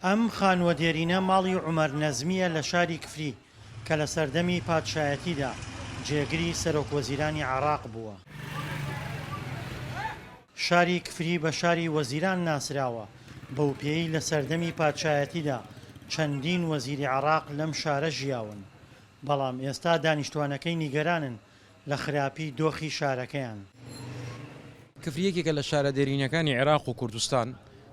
ئەم خانووە دێرینە ماڵی عومەر نەزمییە لە شاری کفری کە لە سەردەمی پادشایەتیدا جێگری سەرۆکوەزیرانی عێراق بووە. شاری کفری بە شاری وەزیران ناسراوە، بەوپێیەی لە سەردەمی پادشایەتیدا چەندین وەزیری عێراق لەم شارە ژیاون، بەڵام ئێستا دانیشتوانەکەی نیگەرانن لە خراپی دۆخی شارەکەیان. کفری یەکێکە لە شارە دێرینەکانی عێراق و کوردستان،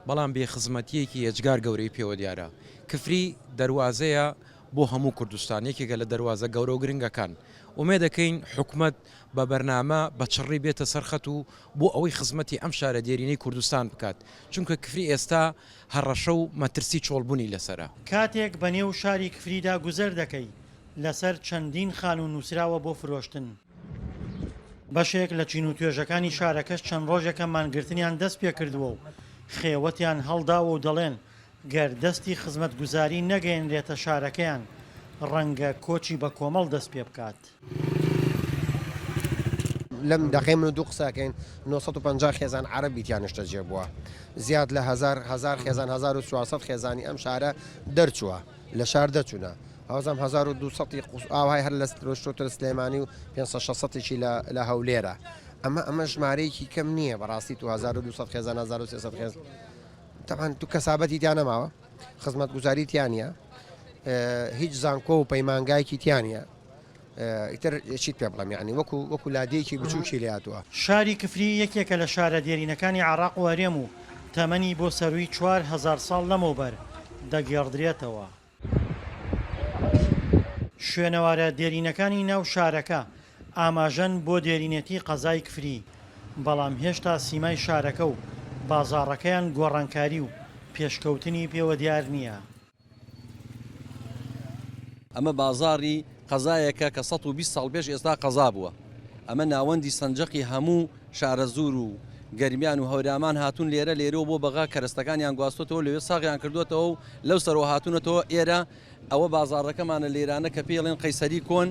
بەڵام بێ خزمەتییەکی ئێجگار گەورەی پێوە دیارە. کفری دەروازەیە بۆ هەموو کوردستان، یەکێکە لە دەروازە گەورە و گرنگەکان. ئومێد دەکەین حکومەت بە بەرنامە بە چڕی بێتە سەر خەت و بۆ ئەوەی خزمەتی ئەم شارە دێرینەی کوردستان بکات، چونکە کفری ئێستا هەڕەشە و مەترسی چۆڵبونی لەسەرە. کاتێک بەنێو شاری کفریدا گوزەر دەکەی، لەسەر چەندین خانوو نووسراوە بۆ فرۆشتن. بەشێک لە چین و توێژەکانی شارەکەش چەند ڕۆژێکە مانگرتنیان دەستپێکردووە و خێوەتیان هەڵداوە و دەڵێن، گەر دەستی خزمەتگوزاری نەگەیەنرێتە شارەکەیان، ڕەنگە کۆچی بەکۆمەڵ دەستپێبکات. لەم دەقەی من و دوو قسەکەین 950 خێزان عەرەبی تیا نیشتەجێ بووە زیاد لە هەزار هەزار خێزان 1400 خێزانی ئەم شارە دەرچووە لە شار دەچوونە هەوزم 1200 ی ئاوهای هەر لە رۆشتۆتر سلێمانی و 500 600 لە لە هەولێرە ئەمە ئەمە ژمارەیەکی کەم نییە بەڕاستی تو 1200 خێزان 1300 خێز تەبعەن تو کەسابەتی تیا نەماوە خزمەتگوزاری تیا نییە هیچ زانکۆ و پەیمانگایەکی تیا نییە ئیتر چیت پێ بڵێم یعنی وەکو وەکو لادێیەکی بچووکی لێ هاتووە. شاری کفری یەکێکە لە شارە دێرینەکانی عێراق و هەرێم و تەمەنی بۆ سەرووی 4000 ساڵ لەمەوبەر دەگێڕدرێتەوە. شوێنەوارە دێرینەکانی ناو شارەکە ئاماژەن بۆ دێرینێتی قەزای کفری، بەڵام هێشتا سیمای شارەکە و بازاڕەکەیان گۆڕانکاری و پێشکەوتنی پێوە دیار نییە. ئەمە بازاڕی قەزایەکە کە 120 ساڵ پێش ئێستا قەزا بووە. ئەمە ناوەندی سەنجەقی هەموو شارەزوور و گەرمیان و هەورامان هاتوون لێرە، لێرەوە بۆ بەغا کەرەستەکانیان گواستۆتەوە لەوێ ساغیان کردووەتەوە و لەو سەرەوە هاتوونەتەوە ئێرە. ئەوە بازاڕەکەمانە لێرانە کە پێی ئەڵێن قەیسەری کۆن،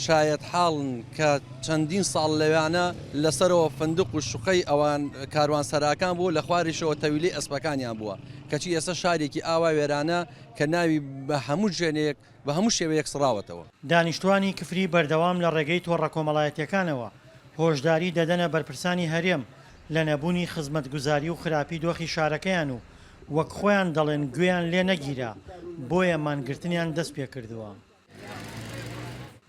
شایەتحاڵن کە چەندین ساڵ لەوێانە لەسەرەوە فندق و شوقەی ئەوان کاروانسەراکان بووە لە خواریشەوە تەویلەی ئەسپەکانیان بووە کەچی ئێستا شارێکی ئاوا وێرانە کە ناوی بە هەموو شوێنێک بە هەموو شێوەیەک سڕاوەتەوە. دانیشتوانی کفری بەردەوام لە ڕێگەی تۆڕە کۆمەڵایەتیەکانەوە هۆشداری دەدەنە بەرپرسانی هەرێم لە نەبوونی خزمەتگوزاری و خراپی دۆخی شارەکەیان و وەک خۆیان دەڵێن گوێیان لێ نەگیرا بۆیە مانگرتنیان دەستپێکردووە.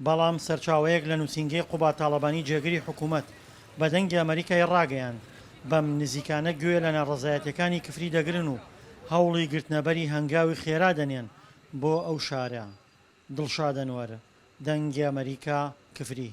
بەڵام سەرچاوەیەک لە نووسینگەی قوباد تاڵەبانی جێگری حکوومەت بە دەنگی ئەمەریکای ڕاگەیاند، بەم نزیکانە گوێ لە ناڕەزایەتیەکانی کفری دەگرن و هەوڵی گرتنەبەری هەنگاوی خێرا دەنێن بۆ ئەو شارە. دڵشاد ئەنوەر، دەنگی ئەمەریکا، کفری.